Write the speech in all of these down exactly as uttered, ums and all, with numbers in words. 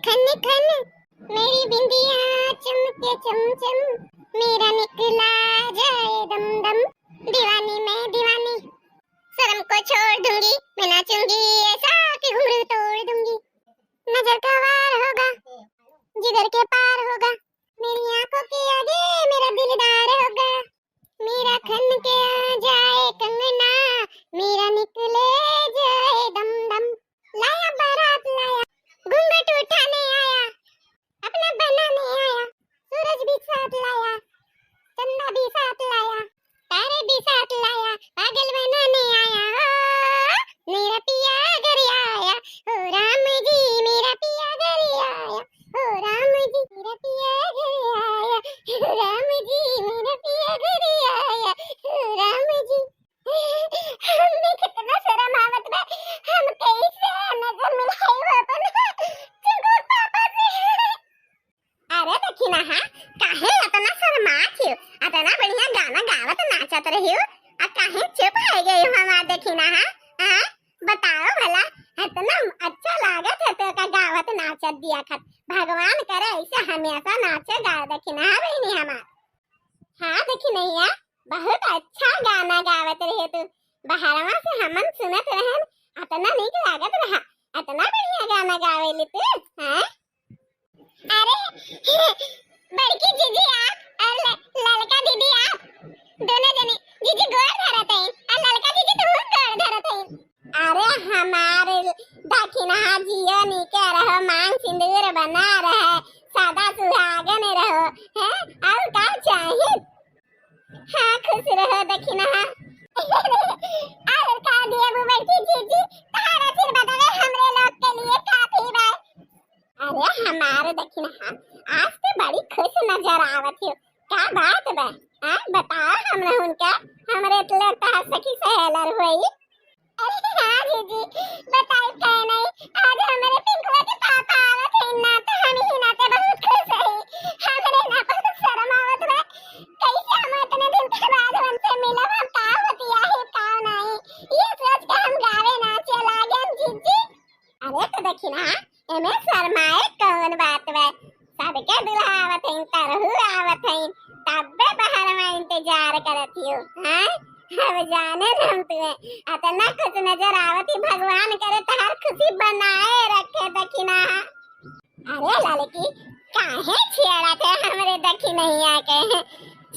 खन खन मेरी बिंदिया चमके चम चम, मेरा निकला जाए दम दम, दीवानी मैं दीवानी, शर्म को छोड़ दूंगी, मैं नाचूंगी ऐसा कि घुंघरू तोड़ दूंगी। नजर का वार होगा, जिगर के पार होगा, मेरी आंखों के आगे मेरा दिलदार होगा, मेरा खन के आ जाए कंगना, मेरा निकले जाए दम दम। लाया बारात लाया, घूंघट उठाने आया, अपना बनाने आया, सूरज भी साथ लाया, चंदा भी साथ लाया, तारे भी साथ लाया, पागल बनाने आया हो, मेरा पिया घर आया, हो राम जी मेरा पिया घर आया, हो राम जी मेरा पिया घर आया, हो राम जी मेरा पिया घर आया, हो राम जी। हमने कितना शर्म आवत बा, हम कैसे नजर मिलाई हो अपन चिंटू पापा से। अरे दखिनहा, काहे अतना शर्मात हियो? अतना बढ़िया गाना गावत नाचत रहियो, आ काहे चुप होइ गई हो हमार दखिनहा? हाँ, बताओ भला, अतना अच्छा लागत है तो का गावत नाचत दिया खत। भगवान करे ऐसे हमेशा नाचे गाए दखिनहा बहिनी हमार। हाँ दखिनहा, बहुत अच्छा गाना गावत रहे तू। बहरवा से हमन सुनत रहन, अतना नीक लागत रहा, अतना बढ़िया गाना गावेली तू, हाँ? अरे, बड़की जीजी आप और ल-, ललका दीदी आप, दोनों जने, जीजी गोड़ धरत हैं, और ललका जीजी तुहूँ गोड़ धरत हैं। अरे हमारे दखिनहा जियो नीके रहो, मांग सिंदूर बना रहे, सदा सुहागन रहो, हैं? और का चाहिए? हाँ, खुश रहो दखिनहा। और का दिए बुबरकी जीजी, तहार आशीर्वाद हमरे लोग के लिए काफी बा। अरे हमार दखिनहा, आज तो बड़ी खुश नजर आवत हो, का बात बा? हाँ, बताओ हमरा उनका, हमरे इतने तहार सखी सहेलर होई। अरे हाँ जीजी, बताई काहे नहीं, आज हमरे पिंकुआ के पापा आवत हैं ना, तो हम ही ना तो बहुत खुश है। हमरे ना बहुत शर्म आवत बा, कैसे हम इतने दिन के बाद उनसे मिलब, हम का बतियाही का नहीं, ये सोच के हम गावे नाचे लागेन जीजी। अरे तो दखिनहा, एमे शर्माए कौन बात बा? सबके दुल्हा आवत हईन, तरहू आवत हईन, तब्बे बहरवा इंतजार करत हियो, हाँ? अब जानेन हम तुम्हें, अतना खुश नजर आवत ही, भगवान करे तहार खुशी बनाए रखे दखिनहा। अरे ललकी, काहे छेड़त है हमरे दखिनहिया के?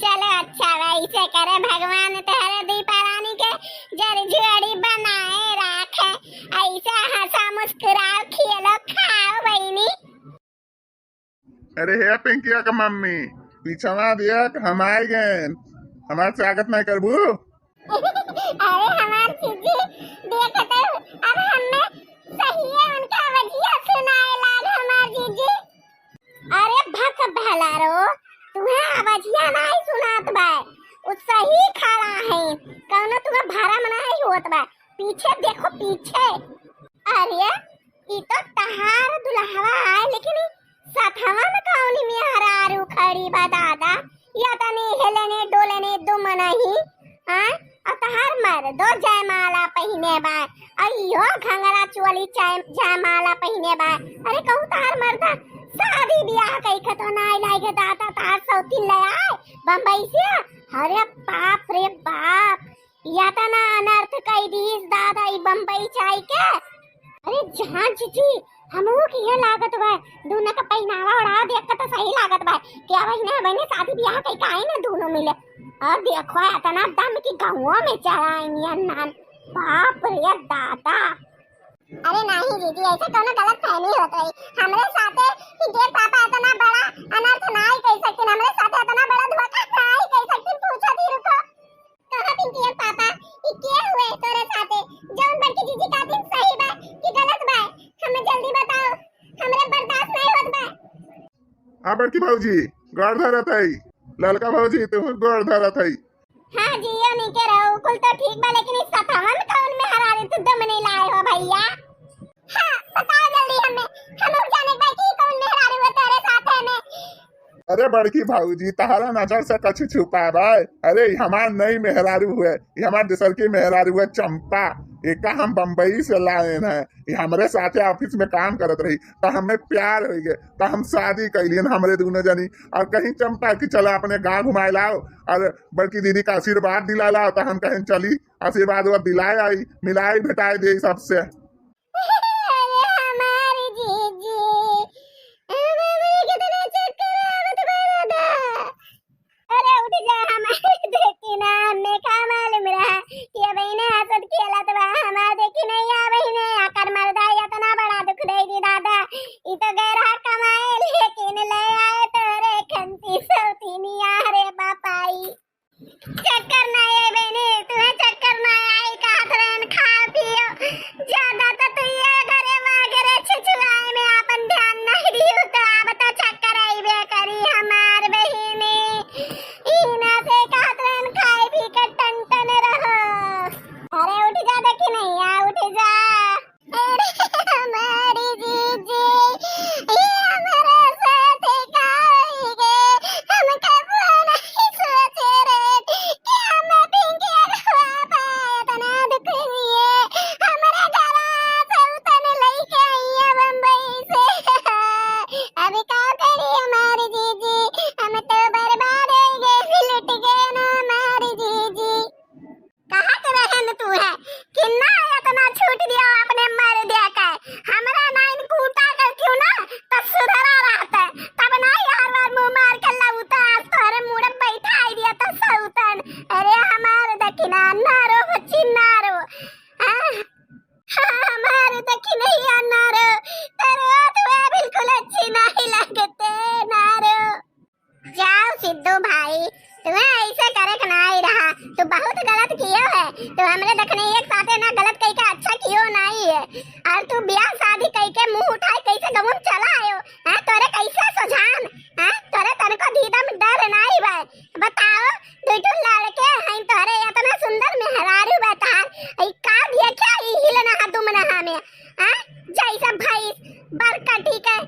चलो अच्छा बा, ऐसे करे भगवान तोहरे दुई परानी के जर जोड़ी बनाए राखे। ऐसे हंसा मुस्कुराओ, खेलो खाओ बहिनी। अरे हे पिंकिया के मम्मी, पीछवा देख, हम आए गए, हमार स्वागत नहीं करबू? अरे हमार जीजी, देखते अब हमें सही है उनका आवाजिया सुनाए लाग हमार जीजी। अरे भक भलारो, तुम्हें आवाजिया नहीं सुनात बा, उ सही खड़ा है, कौनो तुम्हें भरम नहीं होत बा। पीछे देखो पीछे। अरे ई तो तहार दुल्हवा है, लेकिन ई सथवा में कौनी मेहरारू खड़ी बा दादा? या तनी हेलने डोलने दुम नहीं, हाँ? और तहार मर्दो जयमाला पहिने बा, और इहो घंघरा चोली जय-, जयमाला पहिने बा। अरे कहूँ तहार मर्दा शादी ब्याह कई के तो नाई लागे दादा, तहार सौतीन ले आए बम्बई से। अरे बाप रे बाप, या त ना अनर्थ कई दीस दादा ई बम्बई चाई के। अरे जहाँ जीजी, हमहू के ये लागत बा, दोनों का पहनावा ओढ़ा देख के तो सही लागत बा कि अब इन्हें बहने शादी ब्याह कई के आई ना दोनों मिले। और देखो इतना दम की गाँवों में चढ़ाई नियन नान, बाप रे दादा। अरे नहीं जीजी, ऐसे कौनो गलत फहमी होत रही। हमरे साथे ही देख पापा इतना बड़ा अनर्थ नाई कई सकतीन, हमरे साथे इतना बड़ा धोखा नाई कई सकतीन। पूछो दी रुको। कहा पिंकी के पापा, ई के हुए तोरे साथे? जौन बड़की जीजी का दिन सही बा कि गलत बा, हमें जल्दी बताओ, हमरे बर्दाश्त नहीं होत बा। आ बड़की भौजी, गोड़ धरत हई। ललका भौजी, तुहूँ गोड़ धरत हई। हाँ जियो नीके रहो, कुल तो ठीक बा, लेकिन इस सथवा में कौन मेहरारू तू दम नहीं लाए हो भैया? हाँ, बताओ जल्दी हमें, हम लोग जाने के बा कि कौन मेहरारू है तेरे साथ है में। अरे बड़की भौजी, तहरा नजर से कछु छुपावे? अरे ई हमार नई मेहरारू हुए, ई हमार दूसर की मेहरारू हुए चंपा। एका हम बम्बई से लाएन है, ये हमरे साथे office में काम करत रही, त हमें प्यार होइ गए, त हम शादी कैलियन हमरे दुनो जनी। और कहीं चंपा कि चला अपने गाँव घुमाए लाओ और बड़की दीदी का आशीर्वाद दिला लाओ, त हम कहेन चली, आशीर्वाद वो दिलाए आई, मिलाई भेटाए दे सबसे। अरे हमारी जीजी, हमें कितना चक्कर आवत बा दादा। अरे उठ जा, हमारे देखी ना, हमें का मालूम रहा कि अब इन्हें हंसत खेलत बा। हमारे देखी नहीं आ बहिने, आकर मर्दा इतना बड़ा दुख दे दी दादा। ई तो गए रहा कमाए, लेकिन ले आए तोरे खंती सौतीनिया रे बापाई। चक्कर ना आए बहिने, तुम्हें चक्कर ना आई, कहत रहन खाओ पियो, ज्यादा तो तू ये घरे वगैरह छिछुआए में अपन ध्यान नहीं दियो, तो अब तो चक्कर आइबे करी हमार बहिने। इना से कहत रहन खाए पी के टन टन रहो। अरे उठ जा, देखी नहीं आ, उठ जा। अरे हमारी जीजी, ये हमारे साथ का होइगे? हम कबो नहीं सोचे रहे कि हमें पिंकी अगवा पाए इतना दुख हुए। हमारे घर से उतने लेके आई है बम्बई से। अभी का करी हमारी जीजी, हम तो बर्बाद हो गए, लुट गए ना हमारी जीजी। कहत रहन तू है कि ना इतना छूट दिया अपने मर दिया के, हमरा नाइन कूटा कर क्यों ना, त सुधरा रहते, तब ना हर बार मुंह मार के लौटा, आज तोहरे मुड़े बैठाई दिया त सौतन। अरे हमार दखिना ना रो बच्ची ना रो, हाँ? हमार दखिनैया ना रो, तोर ओठवा बिल्कुल अच्छी नहीं लगते ना रो। जाओ सिद्धू भाई, तुम्हें ऐसे करे के नाई रहा, तू बहुत गलत कियो है। तू हमरे दखनैया के साथे ना गलत कई के अच्छा कियो नाई है। और तू ब्याह शादी कई के मुंह उठाए कैसे गमुन चला आयो, हैं? तोरे कैसे सुझान, हैं? तोरे तनको धीदम डर नाई बा। बताओ, दुई ठो लड़के हैं तोरे, इतना सुंदर मेहरारू बा तहार, ई का दिया क्या ई हिलना हा दुमना हा में? हाँ? जैसे भैंस बरकटी के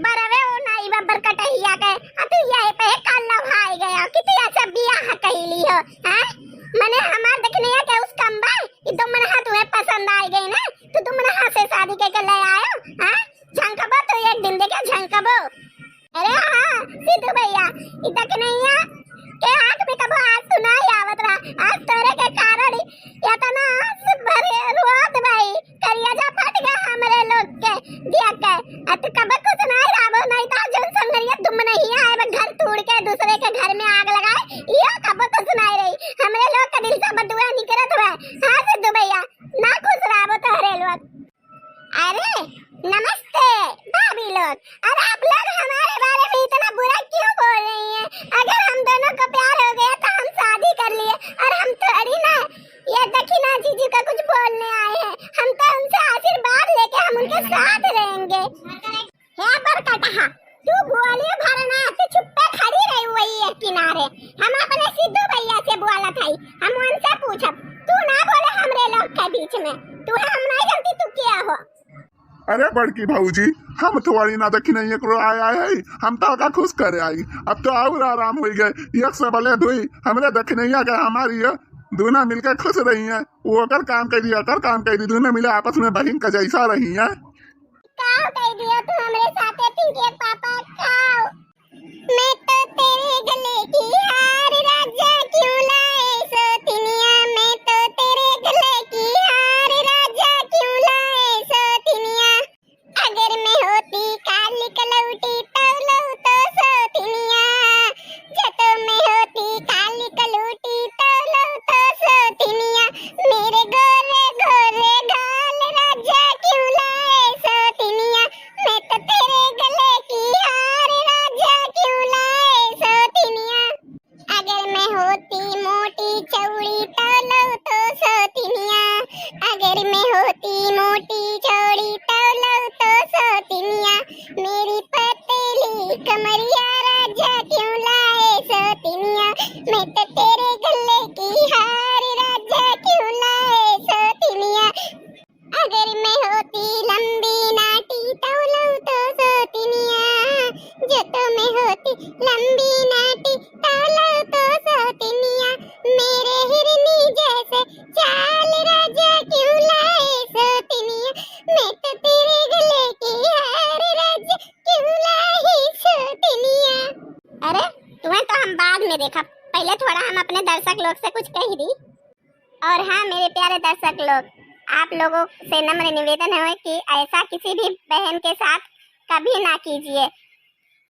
बरवे ओ नाई बा बरकटहिया के, आ तू यही पे काला भाई गया कि तू ऐसे बियाह कैली हो, हाँ? मने हमार दखनैया के उस कम बा, ई दुमनहा तुम्हें पसंद आ गई ना, तू दुमनहा से शादी करके ले आयो, हाँ? झंकबो तो एक दिन देखे झंकबो। अरे हाँ, सिद्धू भैया, ई दखनैया के आँख में कबो आँसू नाई आवत रहा, आज तोरे के कारण इतना आँसू भरे रोत भाई, करिया जा फट गया हमरे लोग के दिया के। आ तू कबो कुछ नाई रहबो, नहीं तो जो संगरिया तुम नहीं आए, बस घर तोड़ के दूसरे के घर में आग लगाए, यो कबो कुछ नाई रही। हमरे लोग के दिल से बदुआ निकरत हुआ। हाँ सिद्धू भैया, ना खुश रहबो तोहरे लोग। अरे नमस्ते भाभी लोग, अरे आप लोग हमारे बारे में इतना बुरा क्यों बोल रही हैं? अगर हम दोनों को प्यार हो गया तो हम शादी कर लिए, और हम थोड़ी ना ये दखिना जीजी का कुछ बोलने आए हैं, हम तो उनसे आशीर्वाद लेके हम उनके साथ रहेंगे। हे बरकटहा, तू बोलियो भरना, तू चुप्पे खड़ी रही वही एक किनारे। हम अपने सिद्धू भैया से बोलत हई, हम उनसे पूछब, तू ना बोले हमरे लोग के बीच में। तू हम नहीं जानती तू क्या हो। अरे बड़की भौजी, हम थोड़ी ना दखिनैया को आए आए हई, हम तो का खुश करे आई। अब तो और आराम हो गए, एक सबले दुई, हमरे दखिनैया के हमारी ये दूना मिलके खुश रही है। वो ओकर काम कर दी, ओकर काम कर दी, दूना मिले आपस में बहिन का जैसा रही है। का कह दिया तू हमरे साथे पिंकी के पापा का? मैं तो तेरे गले की हार राजा क्यों लाए सौतनिया, मैं तो तेरे गले की हार राजा क्यों लाए सौतनिया। अगर मैं होती काली कलौटी तौलो तो सौतनिया, जतो मैं होती काली कलौटी तौलो तो सौतनिया, मेरे गोरे गोरे गाल राजा क्यों लाए सौतनिया, मैं तो तेरे गले की हार राजा क्यों लाए सौतनिया। अगर मैं होती मोटी चौड़ी तौलो तो सौतनिया, अगर मैं होती मोटी चौड़ी तौलो तो सौतनिया, मेरी पतली कमरिया राजा क्यों लाए सौतनिया, मैं तो तेरे गले की हार राजा क्यों लाए सौतनिया। अगर मैं होती लंबी नाटी तौलो तो सौतनिया, जतो मैं होती लंबी नाटी तौलो तो सौतनिया, मेरे हिरनी जैसे चाल राजा क्यों लाए पहले थोड़ा हम अपने दर्शक लोग से कुछ कह दी। और हाँ, मेरे प्यारे दर्शक लोग, आप लोगों से नम्र निवेदन है कि ऐसा किसी भी बहन के साथ कभी ना कीजिए।